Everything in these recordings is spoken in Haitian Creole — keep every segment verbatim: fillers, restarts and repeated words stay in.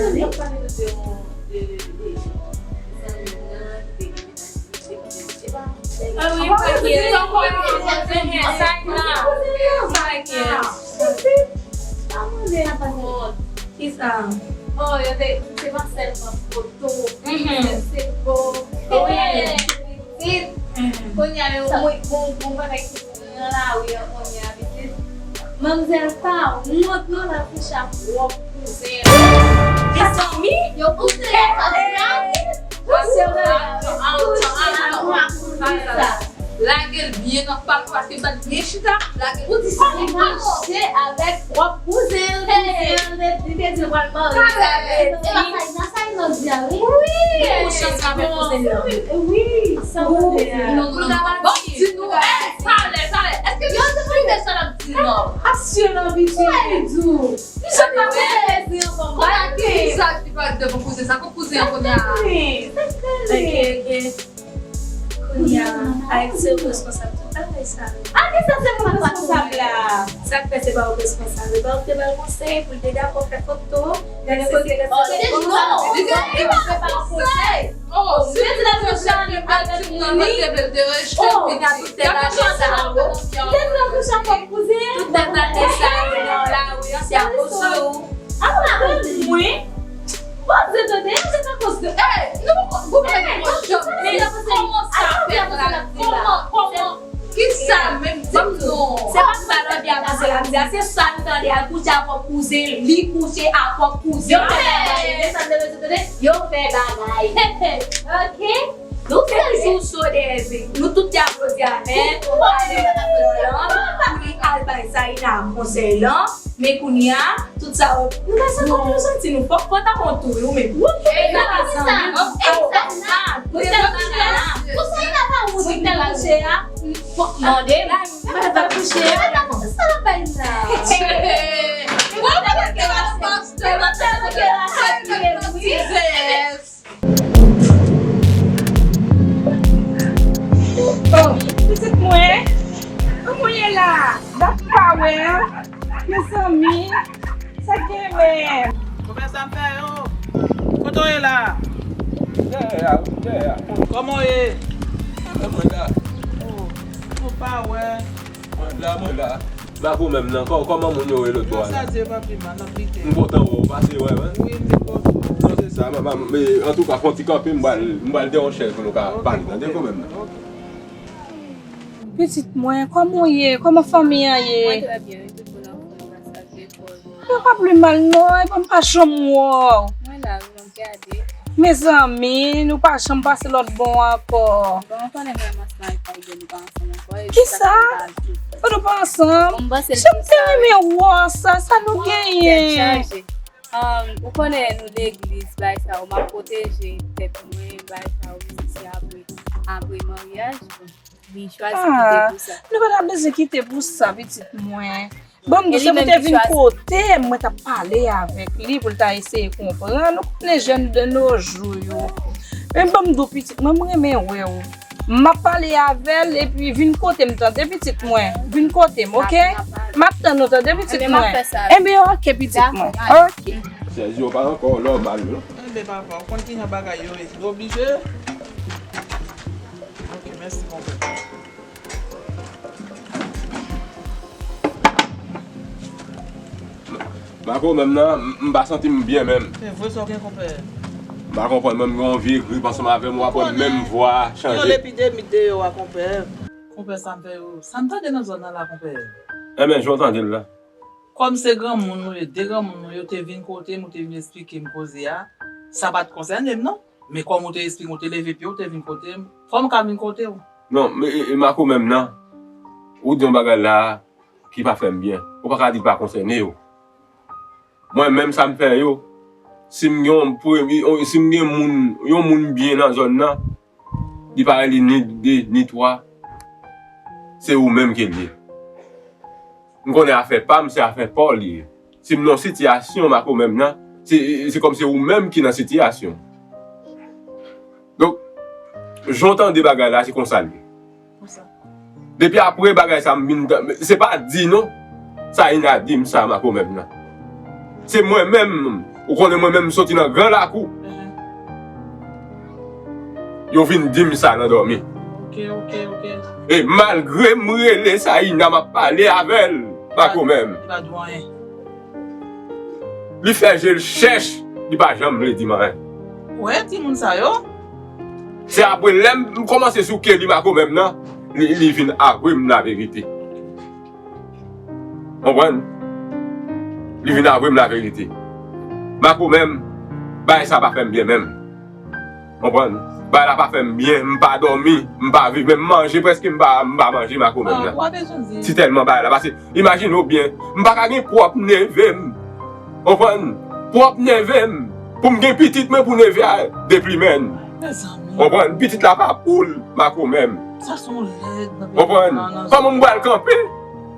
zanmi m t ap pale de, de, de, de zanmi m nan ki te gen mennaj li, te kite l. Se pa, ah wi, mwen ki te ankò, sa la. Sa ki. Pa mande a pase. Kisa? Oh, yo te, se pa sèlman foto. Mhm. Se, se bo. Wi. Pitit. Mhm. Kounye a, yo, mwen, bon, bon, bagay ki nan lari an kounye a, pitit. Manmzèl pa wont non, l ap kouche ak pwòp kouzen l. Mezanmi! Yo kouche ak pwòp kouzen l. Lage l byen nan fas, paske bat byen chita, lage l. Ou di sa, li mache avèk pwòp kouzen l, kouzen l, li te di l pral marye. Sa vle di. E pa sa, nan sa, nan di a, wi. Wi. Li pran chans avèk kouzen l nan. Wi, sa vle di. Non, non, non. Bon, di nou, eh, talè, talè. Èske yo te konn sa l ap di, non? Asire, non, pitit. Wi, di w. Li jan pa konn lezi ankò, bagay. Ki sa ki pa devan kouzen sa? Kont kouzen an kounye a. Ok, ok. Kounye a, Alex se responsab tout bagay sa yo. A, kisa se mwen responsab la? Sa k fè se pa ou responsab? E pa ou ki te ba l konsèy pou l te dakò fè foto? Gade kote l. Oh, li te di non. Li te di non, se pa konsèy. Oh, se di l ap fè sa, li ap fè sa. Li te di l ap fè sa. Li te di l ap fè sa. Tout nèg nan te sa yo nan lari an, se akoz de ou. Apa mwen? Poze tande, se pa koz de. Eh, nou poko, nou poko janm. Men kòman sa fè la di la? Kòman, kòman? Kisa menm? Di m non. Se pa sa lòt di a pase la di a, se sa nou tande, al kouche ak pwòp kouzen, li kouche ak pwòp kouzen. Yo fè bagay, desann de rezo tande, yo fè bagay. Ok? Nou fè jou so de ève. Nou tout te aplodi avè l. Pou li al bay Zaina konsèy lan. Men kounye a, tout sa yo, nou pa santi nou santi nou fò. Fò ta kontou, wi, ou menm. Ou pa zanmi. Ou pa zanmi. Ou pa zanmi. Ou pa zanmi. Mande. Mwen pa kouche. Sa la bay la. Mwen pa kouche. Mwen pa kouche. Mwen pa kouche. Mezanmi, sa k gen menm? Konpè, sa m fè yo? Kote w ye la? Dèyè a, dèyè a. Kòman w ye? Mwen la. Oh, nou pa wè. Mwen la, mwen la. Bako menm nan, kò-, kòman moun yo ye lòt bò a? Yo sa di yo pa pi mal, n ap lite. M kontan wè w, pase wè, wè. Wi, m te kontan. Non, se sa, m, m, men, antouka, fè yon ti kanpe, m pral, m pral dèyè yon chèz pou nou ka pale, tande, kanmenm nan. Ok. Pitit mwen, kòman w ye? Kòman fanmi an ye? Mwen trè byen, wi, tout moun anfòm, gras a Dye, fò yo. Yo pa pi mal, non, epi m pa janm wè w. Mwen la, wi, m ap gade. Mezanmi, nou pa janm pase lòt bò ankò. Bon, ou konnen mwen ansanm ak Biden, nou pa ansanm ankò, e kisa? Kisa? Ou nou pa ansanm? Bon, m panse l Jan m te renmen wè w sa, sa nou genyen? Tèt chaje. Um, ou konnen nou legliz, bagay sa yo, m ap pwoteje tèt mwen, bagay sa yo, mizisyen apre, apre maryaj, bon, li chwazi kite pou sa. Ah, nou pa ta bezwen kite pou sa, pitit mwen. Ban m di w, se pou te vin kote m, mwen t ap pale avèk li, pou l ta eseye konprann. Ou konnen jèn de nos jours yo. Men ban m di w, pitit mwen, m renmen wè w. M ap pale avè l, epi vin kote m, tande, pitit mwen. Vin kote m, oke? M ap tann ou, tande, pitit mwen. Enben, oke, pitit mwen. Oke. Sèz yo pa ankò nòmal, non. Enben, papa, ou konn kijan bagay yo ye. Yo oblije. Oke, mèsi, konpè. Bako menm nan, m, m pa santi m byen menm. Se vre sa w gen, konpè. M pa konprann, menm gen yon vye grip ansanm avè m, w ap wè menm vwa a chanje. Gen yon epidemi deyò a, konpè. Konpè, sa m fè yo, sa m tande nan zòn nan la, konpè. Enben, jan w tande l la. Kòm se granmoun nou ye, de granmoun nou yo te vin kote m, ou te vin esplike m koze a, sa pa t konsène m, non. Men kòm ou te esplike, ou te leve pye w, ou te vin kote m, fò m ka vin kote w. Non, men, e, e, Marco menm nan, ou di yon bagay la ki pa fè m byen. Ou pa ka di l pa konsène w. Mwen menm sa m fè yo, si m gen yon premye, yon, si m gen moun, yon moun byen nan zòn nan, li pa rele ni de, ni twa, se ou menm ke l ye. M konnen afè pa m, se afè pa w li ye. Si m nan sitiyasyon Marco menm nan, se, se kòm se ou menm ki nan sitiyasyon. Donk, jan w tande bagay la, se konsa l ye. Konsa. Depi apre bagay sa, m vin tan-, se pa di non. Sa Ina di m sa, Marco menm nan. Se mwen menm, ou konnen mwen menm, m soti nan gran lakou. Mhm. Yo vin di m sa nan dòmi. Ok, ok, ok. E malgre m rele Saïna, m ap pale avè l, Marco menm. Li pa di w anyen. Li fè je l chèch, li pa janm vle di m anyen. Ou wè timoun sa yo? Se apre lè m kòmanse souke li, Marco menm nan, li, li vin avwe m laverite. Konprann? Li vin avwe m laverite. Marco menm, bagay sa pa fè m byen menm. Konprann? Bagay la pa fè m byen, m pa dòmi, m pa viv, menm manje prèske m pa, m pa manje Marco menm nan. Ah, w ap bezwen di. Si tèlman bagay la pase, imajine w byen, m pa ka gen pwòp neve m. Konprann? Pwòp neve m. Pou m gen pitit mwen pou neve a deplimen. Mezanmi. Konprann? Pitit la pa pou l, Marco menm. Sa se yon lèd nan peyi a. Konprann? Kòman m pral kanpe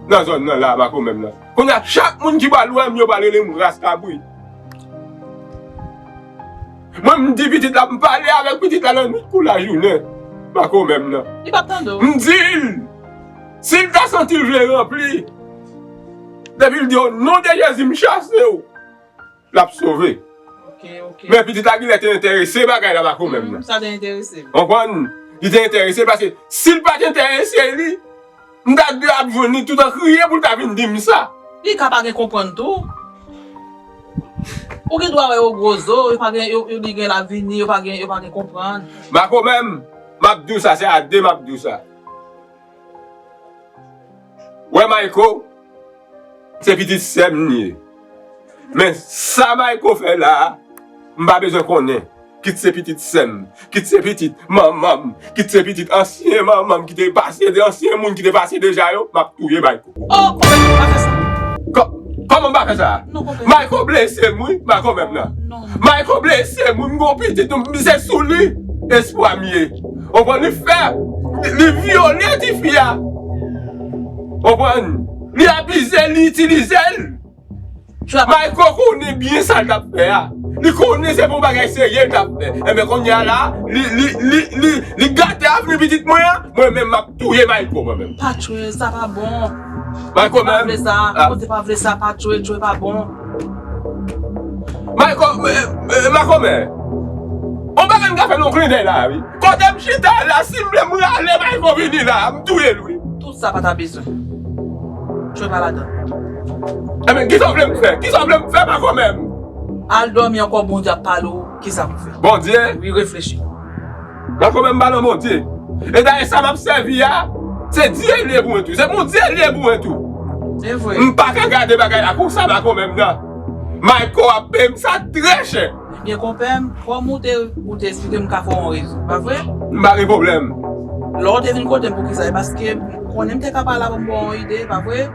nan zòn nan la, Marco menm nan? Kounye a, chak moun ki pral wè m, yo pral rele m ras kabri. Mwen, m di pitit la, m pale avèk pitit la lannwit kou lajounen. Marco menm nan. Li p ap tande w. M di l, si l ta santi l vle ranpli, depi l di, "O non de Jezi, m chase w," l ap sove. Ok, ok. Men pitit la genlè te enterese bagay la, Marco menm nan. Hmm, sa te enterese l. Konprann? Li te enterese l, paske si l pa t enterese li, m ta dwe ap jwenn li toutan kriye pou l ta vin di m sa. Li ka pa gen konprann tou. Ou gen dwa wè yo gwo zo, yo pa gen, yo, yo, li gen lavini, yo pa gen, yo pa gen konprann. Marco menm, m ap di w sa, se a de m ap di w sa. Wè Mayko, se pitit sè m li ye. Men sa Mayko fè la a, m pa bezwen konnen. Kit se pitit sè m, kit se pitit manman m, kit se pitit ansyen manman m ki te pase, de ansyen moun ki te pase deja yo, m ap touye Mayko. Oh, konpè, pa fè sa. Kò-, kòman m pa fè sa? Non, konpè. Mayko blese m, wi, Mayko menm nan. Non. Mayko blese m, wi, m gon pitit, m, se sou li espwa m ye. Ou konprann, li fè, li, li vyole tifi a. Ou konprann, li abize l, li itilize l. Mayko konnen byen sa l t ap fè a. Li konnen se pa yon bagay serye l t ap fè. Enben, kounye a la, li, li, li, li, li gate avni pitit mwen an. Mwen menm, m ap touye Mayko, mwen menm. Patchwe, sa pa bon. Mayko menm. Bondye pa vle sa, Bondye pa vle sa, Patchwe, Tchwe pa bon. Mayko, eh, eh, Makomè. On bagay m ka fè nan yon klen dèy la, wi. Kote m chita la, si m vle m rale Mayko vini la, m touye l, wi. Tout sa pa ta bezwen. Tchwe pa ladan. Enben, kisa w vle m fè? Kisa w vle m fè, Makomè m? Al dòmi ankò, Bondye ap pale w, kisa pou fè. Bondye? Wi, reflechi. Makomè m pa nan Bondye. E dayè sa m ap sèvi a, se Dye l ye pou mwen tou. Se Bondye l ye pou mwen tou. Se vre. M pa ka gade bagay la konsa, Makomè m nan. Mayko ap peye m sa trè chè. Ebyen, konpè m, kòm ou te, ou te esplike m ka fè yon rezon, pa vre? M pa gen pwoblèm. Lè w te vin kote m, poukisa? E paske m konnen m te ka pale avè w, m ba w yon ide, pa vre?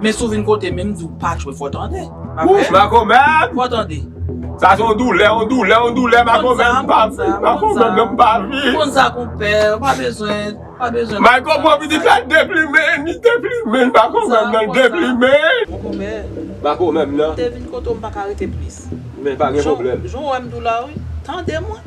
Men si w vin kote m, men m di w, Patchwe, fò tande, pa vre? Wouch, Makomè m! Fò tande. Sa se yon doulè, yon doulè, yon doulè, Makomè m, m pa vin, Makomè m, m pa vin. Konn sa, konpè, ou pa bezwen, ou pa bezwen. Mayko pran pitit la, deplimen, li deplimen, Makomè m nan deplimen. Makomè m nan. Te vin kote w, m pa ka rete plis. Men pa gen pwoblèm. Jan w wè m di w la, wi. Tande mwen.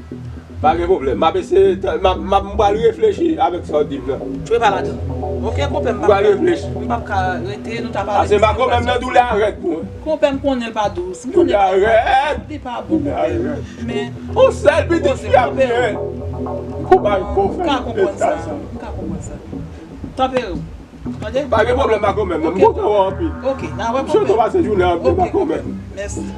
Pa gen pwoblèm. M ap eseye, m ap, m ap, m pral reflechi avèk sa w di m nan. Tchwe pa ladan. Oke, konpè m, m pral reflechi. M p ap ka rete, nou ta pale. Pase Makomè m nan, doulè a rèd pou mwen. Konpè m konnen l pa dous. M konnen l pa dous. Doulè a rèd. Li pa bon, konpè m. Men yon sèl pitit fi ap gen. Kouman l fè? M ka konprann sa. M ka konprann sa. Tanperi w. Tande? Pa gen pwoblèm, Makomè m nan. M kontan wè w anpil. Oke, n a wè pwoblèm. M swete w pase jounen an byen, Makomè m. Mèsi.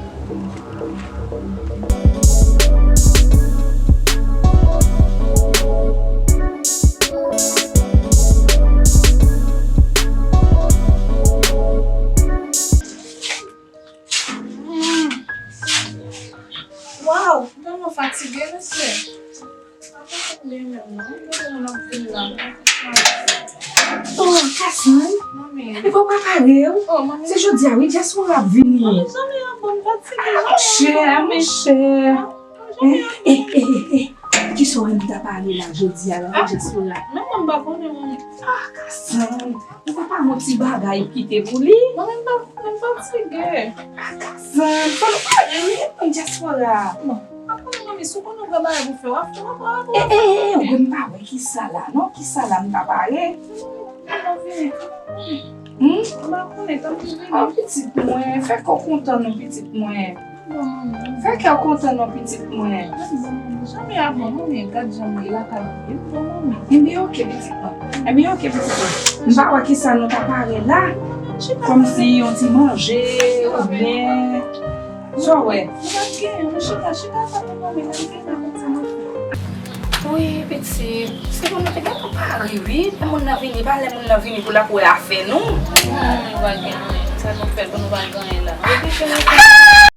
Waw, m tèlman fatige, mesye. Oh, Kassan. Mami. Epa w pa pare w? Oh, mami. Se jodi a, wi, dyaspora ap vini. Mami, janm ap bon, m fatige. Ah, monchè, monchè. Janm ap bon. Eh, eh, eh, eh, eh. Kisa w wè nou ta pale la jodi a, la, dyaspora? Men mwen, m pa konnen, mami. Ah, Kassan. Ou pa pa gon ti bagay kite pou li? Mwen menm pa, mwen fatige. Akazan, fò nou pale, wi, moun dyaspora. Bon, apre, manmi, si w konnen w gen bagay pou fè, w ap fè, w ap fè. E, e, e, e, ou gen m pa wè kisa la, non, kisa la m ta pare? Mwen vini. Hmm? Mwen pa konnen, tanpri vini. Ah, pitit mwen, fè kè w kontan non, pitit mwen. Fè kè w kontan non, pitit mwen. Janm ap bon, manmi, gad jan mwen lakay mwen. Ebyen, oke, pitit mwen. Ebyen, oke, pitit mwen. M pa wè kisa nou ta pare la. Kòmsi yon ti manje, oubyen. Sa w wè? Wi, pitit. Se pou nou te gentan pare, wi. Lè moun nan vini, pa lè moun nan vini pou l ap wè afè nou. Nou pa gen anyen. Sa nou fè pou nou pa gen anyen la?